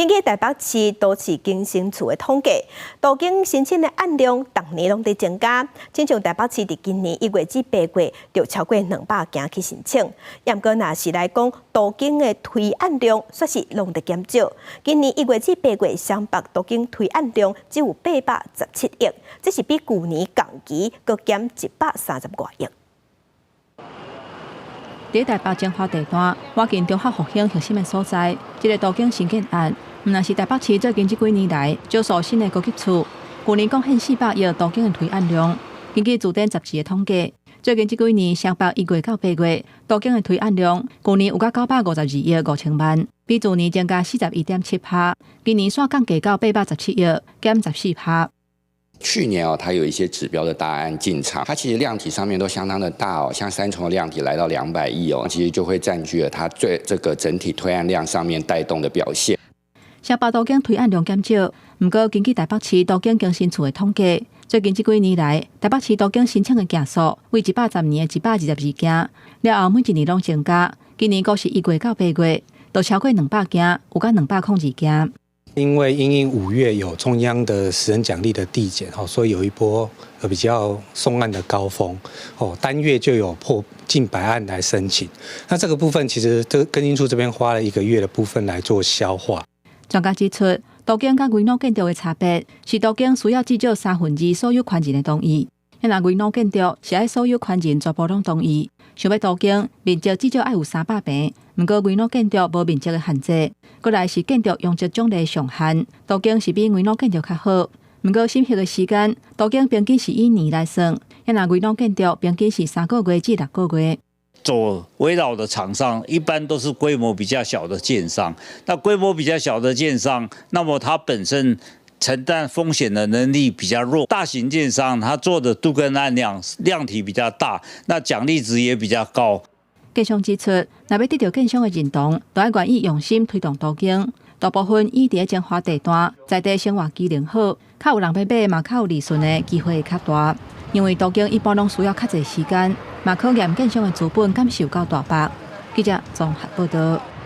根據台北市都市更新處的統計，都更申請的案量逐年攏佇增加。親像台北市佇今年1月至8月就超過200件去申請。毋過若是來講，都更的推案量煞是攏佇減少。今年1月至8月，雙北都更推案量只有817億，這是比舊年仝期閣減130外億。佇台北精華地段，倚近中學復興核心的所在，這个都更新建案，毋但是台北市最近這幾年來少數新的高級厝，舊年貢獻400億都更的推案量。根據自典雜誌的統計，最近這幾年雙北1月到8月都更的推案量，舊年有甲952億5千萬，比去年增加41.7%，今年煞降低到817億，減14%。去年哦，它有一些指標的大案進場，它其實量體上面都相當的大哦，像三重的量體來到200億哦，其實就會佔據了它最這個整體推案量上面帶動的表現。雙北都更推案量減少，毋過根據台北市都更更新處的統計，最近這幾年來，台北市都更申請的件數為110年的122件，了後每一年攏增加，今年閣是1月到8月，都超過200件，有甲202件。因為因應5月有中央的食人獎勵的遞減，吼，所以有一波比較送案的高峰，哦，單月就有破近百案來申請。那這個部分其實這更新處這邊花了一個月的部分來做消化。專家指出，都更佮危老建築的差別是都更需要至少三分二所有權人的同意，若危老建築是愛所有權人全部攏同意。想欲都更面積至少愛有300坪，毋過危老建築無面積的限制。過來是建築容積獎勵上限，都更是比危老建築較好。毋過審核的時間，都更平均是以年來算，若危老建築平均是3個月至6個月。做危老的廠商一般都是規模比較小的建商，那規模比較小的建商，那麼它本身承擔風險的能力比較弱。大型建商他做的都更案量量體比較大，那獎勵值也比較高。建商指出，若欲得著建商的認同，就愛願意用心推動都更。大部分以佇精華地段，在地生活機能好，較有人欲買，嘛較有利潤的機會會較大。因為都更一般攏需要較濟時間，嘛考驗建商的資本敢受夠大筆。記者綜合報導。